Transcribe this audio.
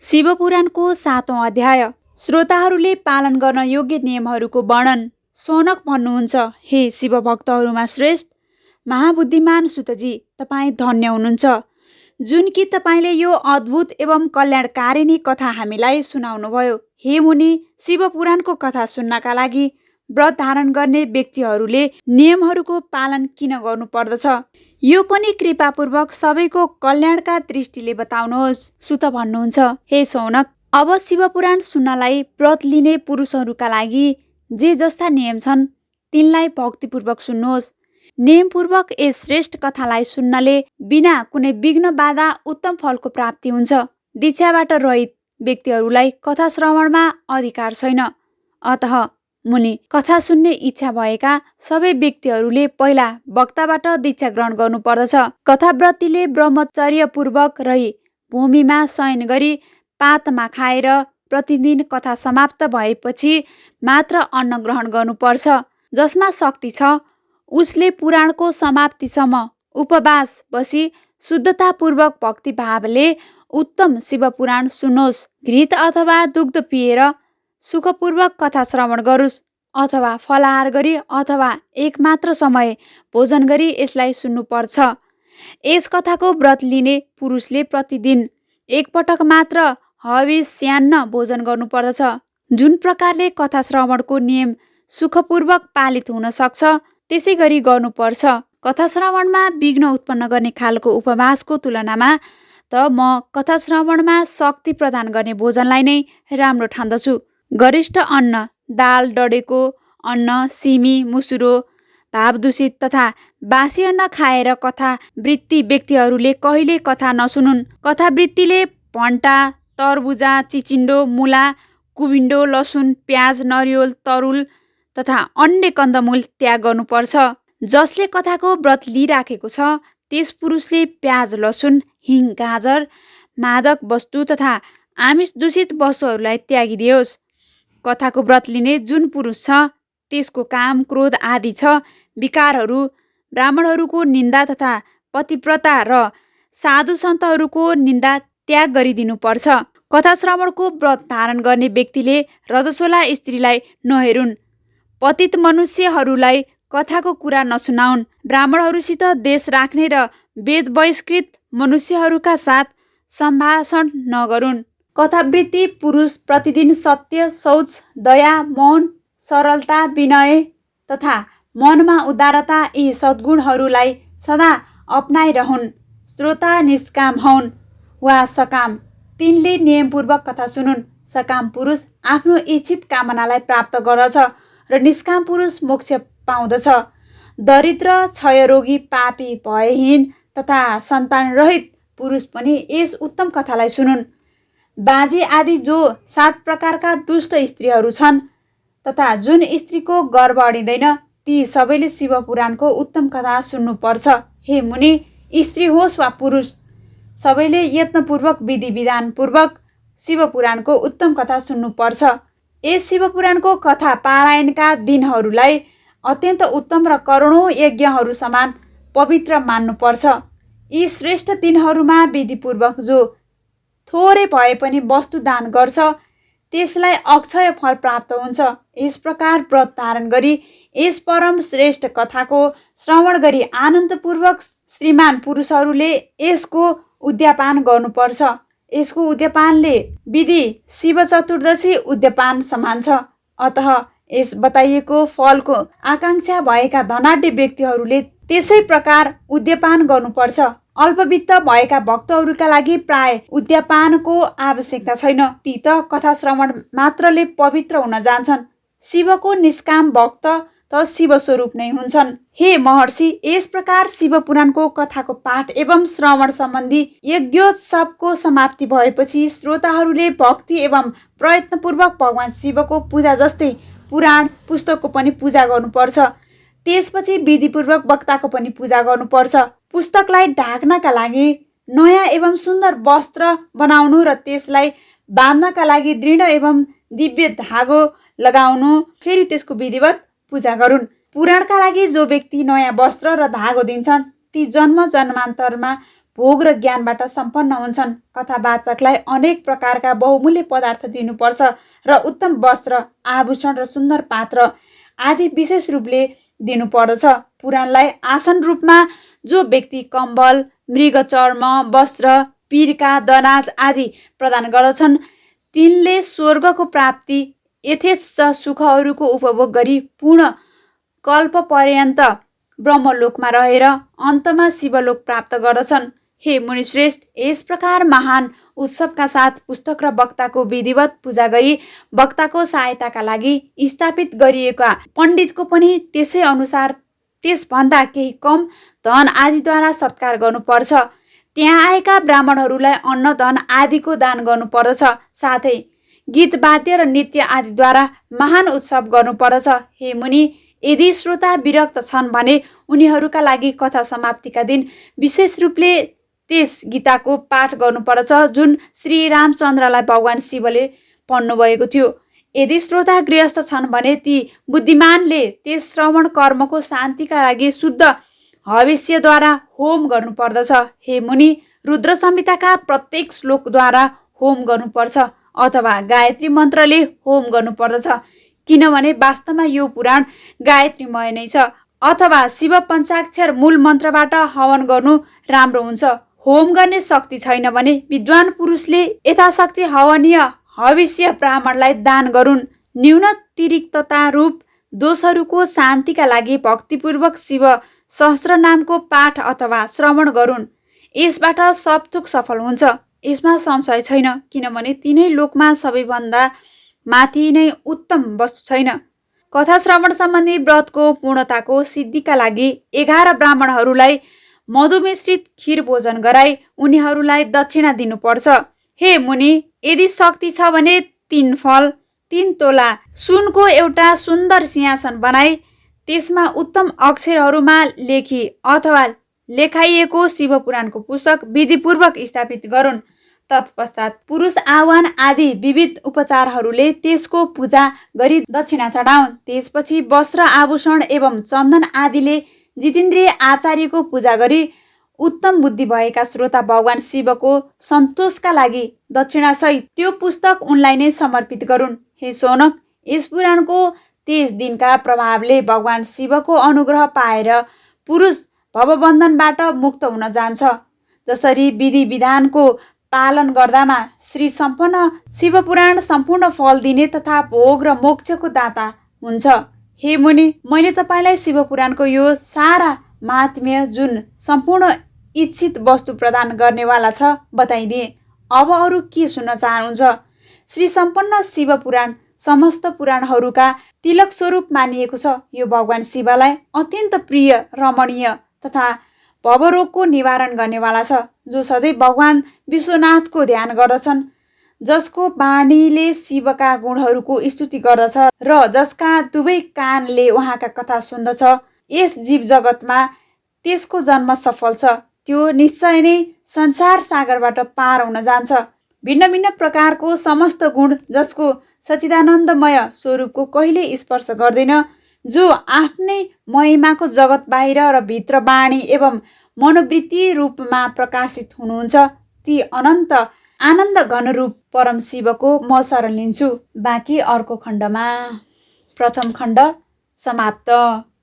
शिवपुराणको 7औं अध्याय। श्रोताहरूले पालन गर्न योग्य नियमहरूको वर्णन। सौनक भन्नुहुन्छ, हे शिवभक्तहरूमा श्रेष्ठ महाबुद्धिमान सुतजी, तपाईँ धन्य हुनुहुन्छ, जुन कि तपाईँले यो अद्भुत एवं कल्याणकारिणी कथा हामीलाई सुनाउनुभयो। हे मुनि, शिवपुराणको कथा सुन्नका लागि व्रत धारण गर्ने व्यक्तिहरूले नियमहरूको पालन किन गर्नुपर्दछ, यो पनि कृपापूर्वक सबैको कल्याणका दृष्टिले बताउनुहोस्। सुत भन्नुहुन्छ, हे सौनक, अब शिवपुराण सुन्नलाई व्रत लिने पुरुषहरूका लागि जे जस्ता नियम छन् तिनलाई भक्तिपूर्वक सुन्नुहोस्। नियमपूर्वक यस श्रेष्ठ कथालाई सुन्नले बिना कुनै विघ्न बाधा उत्तम फलको प्राप्ति हुन्छ। दीक्षाबाट रहित व्यक्तिहरूलाई कथा श्रवणमा अधिकार छैन। अतः मुनि, कथा सुन्ने इच्छा भएका सबै व्यक्तिहरूले पहिला वक्ताबाट दीक्षा ग्रहण गर्नुपर्दछ। कथाव्रतीले ब्रह्मचर्यपूर्वक रही भूमिमा शयन गरी पातमा खाएर प्रतिदिन कथा समाप्त भएपछि मात्र अन्न ग्रहण गर्नुपर्छ। जसमा शक्ति छ उसले पुराणको समाप्तिसम्म उपवास बसी शुद्धतापूर्वक भक्तिभावले उत्तम शिवपुराण सुन्नुहोस्। घृत अथवा दुग्ध पिएर सुखपूर्वक कथा श्रवण गरोस्, अथवा फलाहार गरी अथवा एक मात्र समय भोजन गरी यसलाई सुन्नुपर्छ। यस कथाको व्रत लिने पुरुषले प्रतिदिन एकपटक मात्र हविष्यान्न भोजन गर्नुपर्दछ। जुन प्रकारले कथा श्रवणको नियम सुखपूर्वक पालित हुन सक्छ त्यसै गरी गर्नुपर्छ। कथा श्रवणमा विघ्न उत्पन्न गर्ने खालको उपवासको तुलनामा त म कथा श्रवणमा शक्ति प्रदान गर्ने भोजनलाई नै राम्रो ठान्दछु। गरिष्ठ अन्न, दाल, डढेको अन्न, सिमी, मुसुरो, भावदूषित तथा बासी अन्न खाएर कथावृत्ति व्यक्तिहरूले कहिले कथा नसुनुन्। कथावृत्तिले भन्टा, तरबुजा, चिचिन्डो, मुला, कुबिन्डो, लसुन, प्याज, नरिवल, तरुल तथा अन्य कन्दमूल त्याग गर्नुपर्छ। जसले कथाको व्रत लिइराखेको छ त्यस पुरुषले प्याज, लसुन, हिङ, गाजर, मादक वस्तु तथा आमिष दूषित वस्तुहरूलाई त्यागिदियोस्। कथाको व्रत लिने जुन पुरुष छ त्यसको काम, क्रोध आदि छ विकारहरू, ब्राह्मणहरूको निन्दा तथा पतिव्रता र साधु सन्तहरूको निन्दा त्याग गरिदिनुपर्छ। कथा श्रवणको व्रत धारण गर्ने व्यक्तिले रजस्वला स्त्रीलाई नहेरुन्, पतित मनुष्यहरूलाई कथाको कुरा नसुनाउन्, ब्राह्मणहरूसित देश राख्ने र वेद बहिष्कृत मनुष्यहरूका साथ सम्भाषण नगरून्। कथावृत्ति पुरुष प्रतिदिन सत्य, शौच, दया, मौन, सरलता, विनय तथा मनमा उदारता यी सद्गुणहरूलाई सदा अपनाइरहन्। श्रोता निष्काम हौन् वा सकाम, तिनले नियमपूर्वक कथा सुनुन्। सकाम पुरुष आफ्नो इच्छित कामनालाई प्राप्त गर्दछ र निष्काम पुरुष मोक्ष पाउँदछ। दरिद्र, क्षयरोगी, पापी, भयहीन तथा सन्तान रहित पुरुष पनि यस उत्तम कथालाई सुनुन्। बाजी आदि जो 7 प्रकारका दुष्ट स्त्रीहरू छन् तथा जुन स्त्रीको गर्भ अडिँदैन ती सबैले शिवपुराणको उत्तम कथा सुन्नुपर्छ। हे मुनि, स्त्री होस् वा पुरुष सबैले यत्नपूर्वक विधि विधानपूर्वक शिवपुराणको उत्तम कथा सुन्नुपर्छ। यस शिवपुराणको कथा पारायणका दिनहरूलाई अत्यन्त उत्तम र करोडौँ यज्ञहरू समान पवित्र मान्नुपर्छ। यी श्रेष्ठ दिनहरूमा विधिपूर्वक जो थोरै भए पनि वस्तु दान गर्छ त्यसलाई अक्षय फल प्राप्त हुन्छ। यस प्रकार व्रत धारण गरी यस परम श्रेष्ठ कथाको श्रवण गरी आनन्दपूर्वक श्रीमान पुरुषहरूले यसको उद्यापान गर्नुपर्छ। यसको उद्यापानले विधि शिव चतुर्दशी उद्यापान समान छ। अतः यस बताइएको फलको आकाङ्क्षा भएका धनाढ्य व्यक्तिहरूले त्यसै प्रकार उद्यापान गर्नुपर्छ। अल्पवित्त भएका भक्तहरूका लागि प्राय उद्यापानको आवश्यकता छैन, ती त कथा श्रवण मात्रले पवित्र हुन जान्छन्। शिवको निष्काम भक्त त शिवस्वरूप नै हुन्छन्। हे महर्षि, यस प्रकार शिवपुराणको कथाको पाठ एवं श्रवण सम्बन्धी यज्ञोत्सवको समाप्ति भएपछि श्रोताहरूले भक्ति एवं प्रयत्नपूर्वक भगवान शिवको पूजा जस्तै पुराण पुस्तकको पनि पूजा गर्नुपर्छ। त्यसपछि विधिपूर्वक वक्ताको पनि पूजा गर्नुपर्छ। पुस्तकलाई ढाक्नका लागि नयाँ एवं सुन्दर वस्त्र बनाउनु र त्यसलाई बाँध्नका लागि दृढ एवं दिव्य धागो लगाउनु, फेरि त्यसको विधिवत पूजा गरून्। पुराणका लागि जो व्यक्ति नयाँ वस्त्र र धागो दिन्छन् ती जन्म जन्मान्तरमा भोग र ज्ञानबाट सम्पन्न हुन्छन्। कथावाचकलाई अनेक प्रकारका बहुमूल्य पदार्थ दिनुपर्छ र उत्तम वस्त्र, आभूषण र सुन्दर पात्र आदि विशेष रूपले दिनुपर्दछ। पुराणलाई आसन रूपमा जो व्यक्ति कम्बल, मृग चर्म, वस्त्र, पीरका दराज आदि प्रदान गर्दछन् तिनले स्वर्गको प्राप्ति, यथेच्छ सुखहरूको उपभोग गरी पूर्ण कल्पपर्यन्त ब्रह्मलोकमा रहेर अन्तमा शिवलोक प्राप्त गर्दछन्। हे मुनिश्रेष्ठ, यस प्रकार महान उत्सवका साथ पुस्तक र वक्ताको विधिवत पूजा गरी वक्ताको सहायताका लागि स्थापित गरिएका पण्डितको पनि त्यसै अनुसार त्यसभन्दा केही कम धन आदिद्वारा सत्कार गर्नुपर्छ। त्यहाँ आएका ब्राह्मणहरूलाई अन्न धन आदिको दान गर्नुपर्दछ। साथै गीत वाद्य र नृत्य आदिद्वारा महान उत्सव गर्नुपर्दछ। हे मुनि, यदि श्रोता विरक्त छन् भने उनीहरूका लागि कथा समाप्तिका दिन विशेष रूपले त्यस गीताको पाठ गर्नुपर्दछ जुन श्री रामचन्द्रलाई भगवान शिवले भन्नुभएको थियो। यदि श्रोता गृहस्थ छन् भने ती बुद्धिमानले त्यस श्रवण कर्मको शान्तिका लागि शुद्ध हविष्यद्वारा होम गर्नुपर्दछ। हे मुनि, रुद्र संहिताका प्रत्येक श्लोकद्वारा होम गर्नुपर्छ अथवा गायत्री मन्त्रले होम गर्नुपर्दछ, किनभने वास्तवमा यो पुराण गायत्रीमय नै छ। अथवा शिव पञ्चाक्षर मूल मन्त्रबाट हवन गर्नु राम्रो हुन्छ। होम गर्ने शक्ति छैन भने विद्वान पुरुषले यथाशक्ति हवनीय हविष्य ब्राह्मणलाई दान गरून्। न्यून तिरिक्तता रूप दोषहरूको शान्तिका लागि भक्तिपूर्वक शिव सहस्र नामको पाठ अथवा श्रवण गरून्। यसबाट सब थोक सफल हुन्छ। यसमा संशय छैन, किनभने तीनै लोकमा सबैभन्दा माथि नै उत्तम वस्तु छैन। कथा श्रवण सम्बन्धी व्रतको पूर्णताको सिद्धिका लागि 11 ब्राह्मणहरूलाई मधुमिश्रित खीर भोजन गराई उनीहरूलाई दक्षिणा दिनुपर्छ। हे मुनि, यदि शक्ति छ भने 3 फल, 3 तोला सुनको एउटा सुन्दर सिंहासन बनाई त्यसमा उत्तम अक्षरहरूमा लेखी अथवा लेखाइएको शिवपुराणको पुस्तक विधिपूर्वक स्थापित गरून्। तत्पश्चात पुरुष आह्वान आदि विविध उपचारहरूले त्यसको पूजा गरी दक्षिणा चढाउन्। त्यसपछि वस्त्र, आभूषण एवं चन्दन आदिले जितेन्द्रिय आचार्यको पूजा गरी उत्तम बुद्धि भएका श्रोता भगवान शिवको सन्तोषका लागि दक्षिणासहित त्यो पुस्तक उनलाई नै समर्पित गरून्। हे शौनक, यस पुराणको 23 दिनका प्रभावले भगवान शिवको अनुग्रह पाएर पुरुष भवबन्धनबाट मुक्त हुन जान्छ। जसरी विधि विधानको पालन गर्दामा श्री सम्पन्न शिवपुराण सम्पूर्ण फल दिने तथा भोग र मोक्षको दाता हुन्छ। हे मुनि, मैले तपाईँलाई शिवपुराणको यो सारा महात्म्य जुन सम्पूर्ण इच्छित वस्तु प्रदान गर्नेवाला छ बताइदिए। अब अरू के सुन्न चाहनुहुन्छ? श्री सम्पन्न शिवपुराण समस्त पुराणहरूका तिलक स्वरूप मानिएको छ। यो भगवान शिवलाई अत्यन्त प्रिय, रमणीय तथा भवरोगको निवारण गर्नेवाला छ। जो सधैँ भगवान विश्वनाथको ध्यान गर्दछन्, जसको वाणीले शिवका गुणहरूको स्तुति गर्दछ र जसका दुवै कानले उहाँका कथा सुन्दछ, यस जीव जगतमा त्यसको जन्म सफल छ। त्यो निश्चय नै संसार सागरबाट पार हुन जान्छ। भिन्न भिन्न प्रकारको समस्त गुण जसको सच्चिदानन्दमय स्वरूपको कहिले स्पर्श गर्दैन, जो आफ्नै महिमाको जगत बाहिर र भित्र वाणी एवं मनोवृत्ति रूपमा प्रकाशित हुनुहुन्छ, ती अनन्त आनन्द घनरूप परम शिवको म शरण लिन्छु। बाँकी अर्को खण्डमा। प्रथम खण्ड समाप्त।